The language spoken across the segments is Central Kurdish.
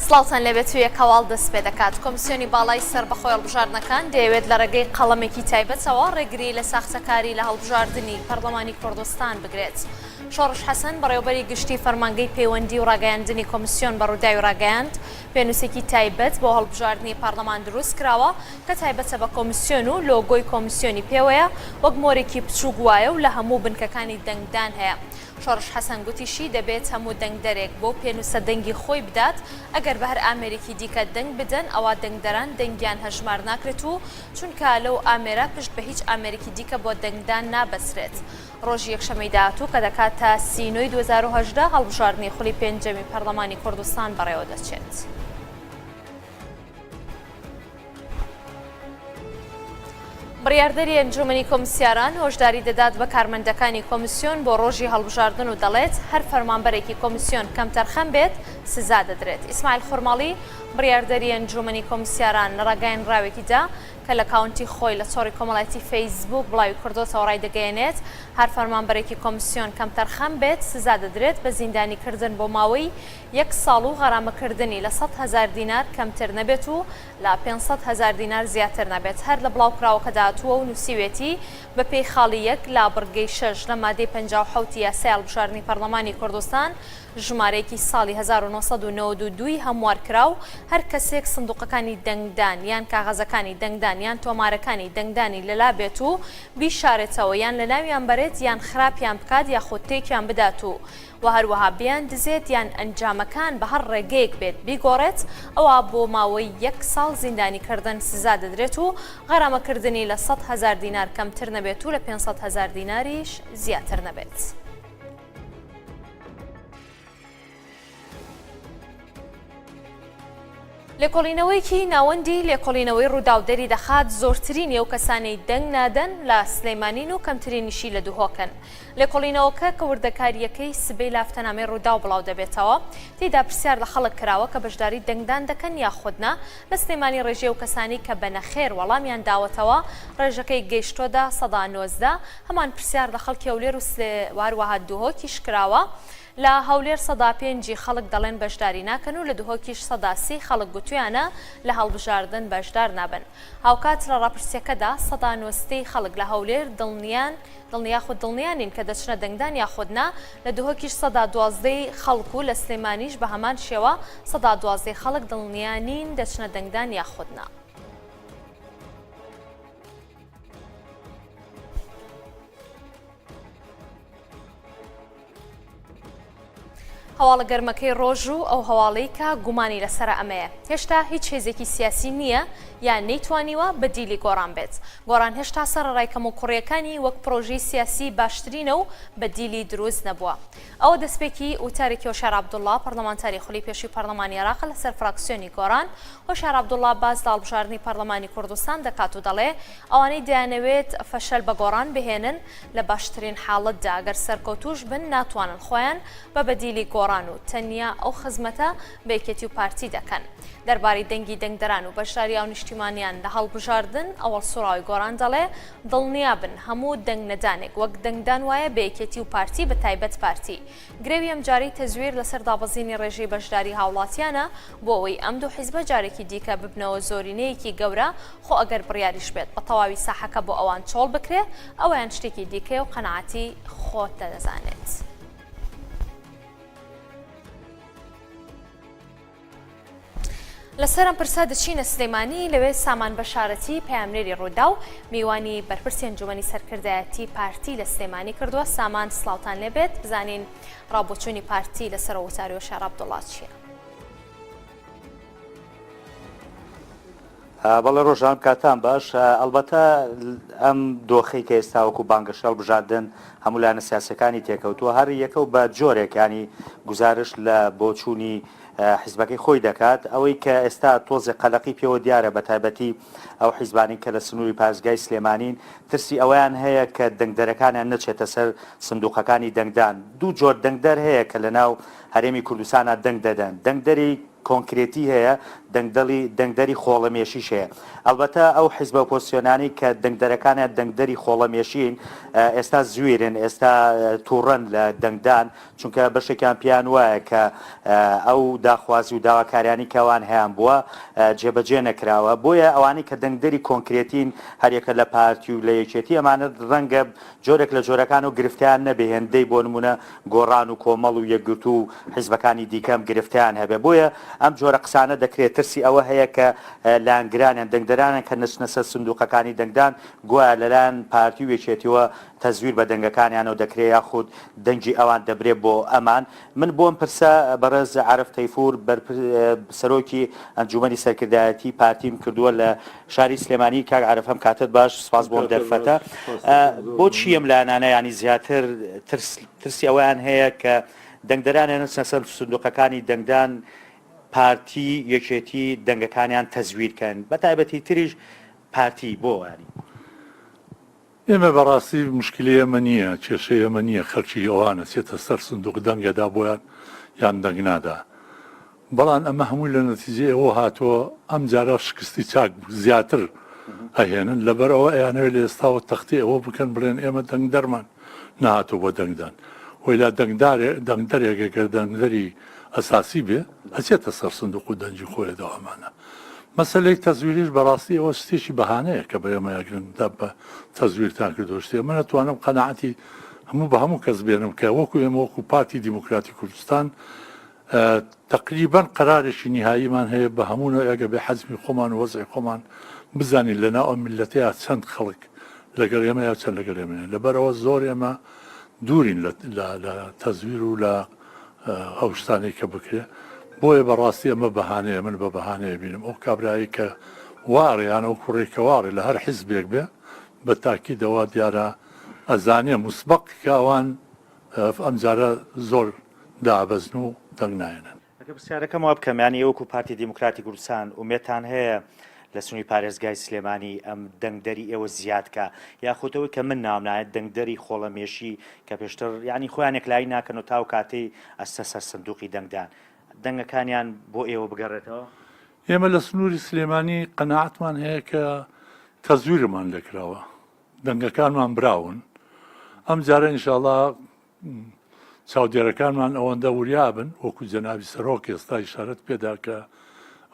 سڵاوتان لێبێت و یەک هەواڵ دەست پێ دەکات. کۆمسیۆنی باڵای سەربەخۆی هەڵبژاردنەکان دەیەوێت لە ڕێگەی قەڵەمێکی تایبەتەوە ڕێگری لە ساختەکاری لە هەڵبژاردنی پەرلەمانی کوردستان بگرێت. شۆڕش حەسەن، بەڕێوەبەری گشتی فەرمانگەی پەیوەندی و ڕاگەیاندنی کۆمسیۆن بە ڕووداوی ڕاگەیاند، پێنووسێکی تایبەت بۆ هەڵبژاردنی پەرلەمان دروستکراوە کە تایبەتە بە کۆمسیۆن و لۆگۆی کۆمسیۆنی پێوەیە، وەک مۆرێکی بچووک وایە و لە هەموو بنکەکانی دەنگدان هەیە. شۆڕش حەسەن گوتیشی، دەبێت هەموو دەنگدەرێک بەو پێنووسە دەنگی خۆی بدات، ئەگەر بە هەر ئامێرێکی دیکە دەنگ بدەن ئەوا دەنگدەران دەنگیان هەژمار ناکرێت و چونکە لەو ئامێرە پشت بە هیچ ئامێرێکی دیکە بۆ دەنگدان نابەسرێت. ڕۆژی یەکشەممەی داهاتوو کە دەکاتە سی نۆی 2018 هەڵبژاردنی خولی پێنجەمی پەرلەمانی کوردستان بەڕێوەدەچێت. بڕیاردەری ئەنجومەنی کۆمسیاران هۆشداری دەدات بە کارمەندەکانی کۆمسیۆن بۆ ڕۆژی هەڵبژاردن و دەڵێت هەر فەرمانبەرێکی کۆمسیۆن کەمتەرخەم بێت سزا دەدرێت. ئیسماعیل خورماڵی بڕیاردەری ئەنجومەنی کۆمسیاران لە ڕاگەیەنراوێکیدا کە لە کاونتی خۆی لە تۆڕی کۆمەڵایەتی فەیسبووک بڵاوی کردۆتەوە ڕایدەگەیەنێت هەر فەرمانبەرێکی کۆمسیۆن کەمتەرخەم بێت سزا دەدرێت بە زیندانیکردن بۆ ماوەی یەک ساڵ و غەرامەکردنی لە 100 هەزار دینار کەمتر نەبێت و لە 500 هەزار دینار زیاتر نەبێت. هەر لە بڵاوکراوەکەدا هاتووە و نووسیویەتی، بەپێی خاڵی یەک لە بڕگەی شەش لە مادەی 57 ی یاسای هەڵبژاردنی پەرلەمانی کوردستان ژمارەیەکی ساڵی 1992 ی هەموارکراو هەر کەسێک سندوقەکانی دەنگدان یان کاغەزەکانی دەنگدان یان تۆمارەکانی دەنگدانی لەلا بێت و بیشارێتەوە یان لەناویان بەرێت یان خراپیان بکات یاخود تێکیان بدات و و هەروەها بیاندزێت یان ئەنجامەکان بە هەر ڕێگەیەک بێت بیگۆڕێت، ئەوا بۆ ماوەی یەک ساڵ زیندانیکردن سزا دەدرێت و غەرامەکردنی لە 100 هەزار دینار کەمتر نەبێت و لە 500 هەزار دیناریش زیاتر نەبێت. لێکۆڵینەوەیەکی ناوەندی لێکۆڵینەوەی ڕووداو دەریدەخات زۆرترینی ئەو کەسانەی دەنگ نادەن لە سلێمانین و کەمترینیشی لە دهۆکن. لێکۆڵینەوەکە کە وردەکارییەکەی سبەی لە هەفتەنامەی ڕووداو بڵاودەبێتەوە، تێیدا پرسیار لە خەڵک کراوە کە بەشداری دەنگدان دەکەن یاخود نا، لە سلێمانی ڕێژەی ئەو کەسانەی کە بە نەخێر وەڵامیان داوەتەوە ڕێژەکەی گەیشتۆتە 19%، هەمان پرسیار لە خەڵکی هەولێر و سلێ و هەروەها دهۆکیش کراوە. لە هەولێر سەدا پێنجی خەڵک دەڵێن بەشداری ناکەن و لە دهۆکیش سەدا سی خەڵک گوتویانە لە هەڵبژاردن بەشدار نابن. هاوکات لە ڕاپرسیەکەدا سەدا نۆزدەی خەڵک لە هەولێر دڵنیان دڵنیا یاخود دڵنیا نین کە دەچنە دەنگدان یاخود نا، لە دهۆکیش سەدا دوازدەی خەڵک و لە سلێمانیش بە هەمان شێوە سەدا دوازدەی خەڵک دڵنیا نین دەچنە دەنگدان یاخود نا. هەواڵە گەرمەکەی ڕۆژ و ئەو هەواڵەی کە گومانی لەسەرە ئەمەیە هێشتا هیچ هێزێکی سیاسی نییە یان نەیتوانیوە بەدیلی گۆڕان بێت. گۆڕان هێشتا سەرەڕای کەموکوڕییەکانی وەک پڕۆژەی سیاسی باشترینە و بەدیلی دروست نەبووە. ئەوە دەستپێکی وتارێکی هۆشیار عەبدوڵڵا پەڕلەمانتاری خولی پێشووی پەڕلەمانی عێراقە لەسەر فراکسیۆنی گۆڕان. هۆشیار عەبدوڵڵا باس لە هەڵبژاردنی پەڕلەمانی کوردستان دەکات و دەڵێ ئەوانەی دەیانەوێت فەشەل بە گۆڕان بهێنن لە باشترین حاڵەتدا گەر سەرکەوتووش بن ناتوانن خۆیان بە بەدیلی گۆڕان و تەنیا ئەو خزمەتە بە یەکێتی و پارتی دەکەن. دەربارەی دەنگی دەنگدەران و بەشداری هاونیشتیمانیان لە هەڵبژاردن، ئەوەڵ سوڕاوی گۆڕان دەڵێ، دڵنیابن هەموو دەنگ نەدانێک وەک دەنگدان وایە بە یەکێتی و پارتی بە تایبەت پارتی. گرەوی ئەمجارەی تەزویر لەسەر دابەزینی ڕێژەی بەشداری هاوڵاتیانە بۆ ئەوەی ئەم دوو حیزبە جارێکی دیکە ببنەوە زۆرینەیەکی گەورە، خۆ ئەگەر بڕیاریش بێت بە تەواوی ساحەکە بۆ ئەوان چۆڵ بکرێ ئەوەیان شتێکی دیکەیە و قەناعەتی خۆت دەزانێت. لەسەر ئەم پرسە دەچینە سلێمانی، لەوێ سامان بەشارەتی پەیامنێری رووداو میوانی بەرپرسی ئەنجومەنی سەرکردایەتی پارتی لە سلێمانی کردووە. سامان سڵاوتان لێبێت، بزانین ڕابۆچوونی پارتی لەسەر وتاری هۆشیار عەبدوڵڵا چییە؟ بەڵێ ڕۆژان کاتان باش ئەڵبەتە ئەم دۆخەی کە ئێستا وەکو بانگەشە هەڵبژاردن هەموو لایەنە سیاسەکانی تێکەوتووە هەر یەکە و بە جۆرێک ینی گوزارشت لە بۆچوونی حیزبەکەی خۆی دەکات ئەوەی کە ئێستا تۆزێ قەلەقی پێوە دیارە بە تایبەتی ئەو حیزبانی کە لە سنووری پارێزگای سلێمانین ترسی ئەوەیان هەیە کە دەنگدەرەکانیان نەچێتە سەر سندوقەکانی دەنگدان دوو جۆر دەنگدەر هەیە کە لە ناو هەرێمی کوردستانە دەنگ دەدەن دەنگدەری. کۆنکرێتی هەیە، دەنگدەڵی دەنگدەری خۆڵەمێشیش هەیە. ئەڵبەتە ئەو حیزبە ئۆپۆزسیۆنانەی کە دەنگدەرەکانیان دەنگدەری خۆڵەمێشین ئێستا زویرن، ئێستا توڕەن لە دەنگدان، چونکە بەشێکیان پێیان وایە کە ئەو داخوازی و داواکاریانەی کە ئەوان هەیان بووە جێبەجێ نەکراوە، بۆیە ئەوانەی کە دەنگدەری کۆنکرێتین هەریەکە لە پارتی و لە یەکێتی ئەمانە ڕەنگە جۆرێک لە جۆرەکان و گرفتیان نەبێ هێندەی بۆ نمونە گۆڕان و کۆمەڵ و یەکگرتوو و حیزبەکانی دیکە ئەم گرفتیان هەبێ بۆیە ئەم جۆرە قسانە دەکرێت ترسی ئەوە هەیە کە لایەنگرانیان دەنگدەرانیان کە نەچنە سەر سندوقەکانی دەنگدان گوایە لەلایەن پارتی و یەکێتیوە تەزویر بە دەنگەکانیانەوە دەکرێ یاخود دەنگی ئەوان دەبرێ بۆ ئەمان من بۆم پرسە بەڕێز عارف تەیفور سەرۆکی ئەنجومەنی سەرکردایەتی پارتیم کردووە لە شاری سلێمانی کاک عارف هەم کاتت باش سپاس بۆم دەرفەتە بۆچی ئەم لایەنانە ینی زیاتر ترس ترسی ئەویان هەیە کە دەنگدەرانیان نەچنە سەر سندوقەکانی دەنگدان پارتی یەکێتی دەنگەکانیان تەزویر کەن بە تایبەتی تریش پارتی بۆ ینی ئێمە بەڕاستی موشکیلەی ئێمە نییە، کێشەی ئێمە نییە خەلکی ئەوان ئەچێتە سەر سندوق دەنگ ئەدا بۆیان یان دەنگ نادا، بەڵام ئەمە هەمووی لە نەتیجەی ئەوە هاتووە ئەم جارە شکستی چاک زیاتر ئەهێنن، لەبەر ئەوە ئەیانەوێت لە ئێستاوە تەختی ئەوە بکەن بڵێن ئێمە دەنگدەرمان نەهاتووە بۆ دەنگدان، وەیلا دەنگدارێ دەنگدەرێک گەر دەنگدەری ئەساسی بێ ئەچێتە سەر سندوق و دەنگی خۆی ئەدا و ئەمانە. مەسەلەی تەزویریش بەڕاستی ئەوە شتێکی بەهانەیە کە بە ئێمە ئەگرن دا بە تەزویرتان کردووە شتێ من ئەتوانم قەناعەتی هەموو بە هەموو کەس بێنم کە وەکو ئێمە وەکو پارتی دیموکراتی کوردستان تقریبا قەرارێکی نیهاییمان هەیە بە هەموو نەوعێک بێ حەجمی خۆمان و وەزعی خۆمان بزانین لە ناو ئەم میللەتەیا چەند خەڵک لەگەڵ ئێمەیە چەند لەگەڵ ئێمەیە لەبەرئەوە زۆر ئێمە دوورین لە تەزویر و لە ئەو شتانەی کە بکرێ بۆیە بەڕاستی ئەمە بەهانەیە من بە بەهانەیە بینم ئەو کابرایەی کە واڕێ یان ئەو کوڕێک کە واڕێ لە هەر حیزبێک بێ بە تاکیدەوە دیارە ئەزانێ موسبەق کە ئەوان ئەم جارە زۆر دابەزن و دەنگ نایەنن. ئەگەر پرسیارەکەم وا بکەم یانی ئێوە وەکو پارتی دیموکراتی کوردستان ئومێدتان هەیە لە سنووری پارێزگای سلێمانی ئەم دەنگدەری ئێوە زیاد کا یاخود ئەوەی کە من ناوم نایەت دەنگدەری خۆڵەمێشی کە پێشتر یانی خۆیان یەکلایی ناکەن و تا ئەو کاتەی ئەچنە سەر سندوقی دەنگدان دەنگەکانیان بۆ ئێوە بگەڕێتەوە؟ ئێمە لە سنووری سلێمانی قەناعەتمان هەیە کە تەزویرمان لێکراوە دەنگەکانمان براون ئەم جارە ئینشاڵا چاودێرەکانمان ئەوەندە وریا بن وەکو جەنابی سەرۆک ئێستا ئیشارەت پێدا کە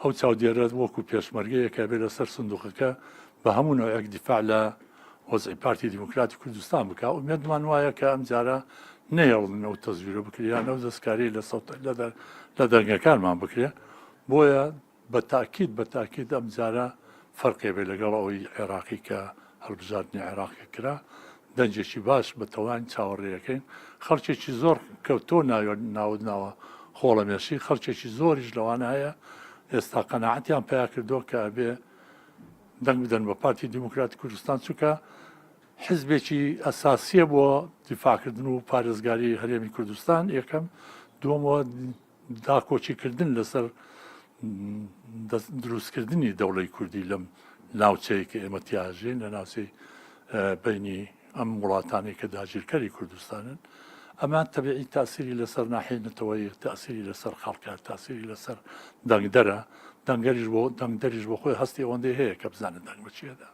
ئەو چاودێرە وەکو پێشمەرگەیەکە بێ لەسەر سندوقەکە بە هەموو نەوعێک دیفاع لە وەزعی پارتی دیموکراتی کوردستان بکا ئومێدمان وایە کە ئەم جارە نەیەڵن ئەو تەزویرە بکرێ یان ئەو دەستکاری لە سەوت لە دەنگەکانمان بکرێ بۆیە بە تاکید بە تاکید ئەم جارە فەرقێ بێ لەگەڵ ئەوەی عێراقی کە هەڵبژاردنی عێراق کە کرا دەنگێکی باش بە تەوان چاوەڕێیەکەین خەڵکێکی زۆر کە تۆ ناوت ناوە خۆڵەمێشی خەڵکێکی زۆریش لەوانە هەیە ئێستا قەناعەتیان پیا کردووە کە ئەبێ دەنگ بدەن بە پارتی دیموکراتی کوردستان چونکە حزبێکی ئەساسیە بۆ دیفاعکردن و پارێزگاری هەرێمی کوردستان یەکەم دووەمەوە داکۆکیکردن لەسەر دروستکردنی دەوڵەی کوردی لەم ناوچەیە کە ئێمە تیاژین لە ناوچەی بینی ئەم وڵاتانەی کە داگیرکەری کوردستانن ئەمان تەبیعی تاسیری لەسەر ناحی نەتەوەی تاسیری لەسەر خەڵکە تاسیری لەسەر دەنگدەرە دەنگەریش بۆ دەنگدەریش بۆ خۆی هەستی ئەوەندەی هەیە کە بزانێت دەنگ بە چیەدا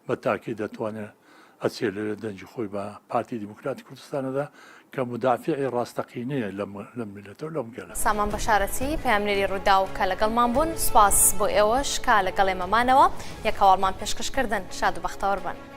بە تاکی دەتوانێت ئەچێ لەوێ دەنگی خۆی بە پارتی دیموکراتی کوردستانەدا کە مودافیعی ڕاستەقینەیە لەم میللەتە و لەم گەلە. سامان بەشارەتی، پەیامنێری رووداو کە لەگەڵمان بوون، سوپاس بۆ ئێوەش کە لەگەڵ ئێمە مانەوە، یەک هەواڵمان پێشکەش کردن، شاد و بەختەوەر بن.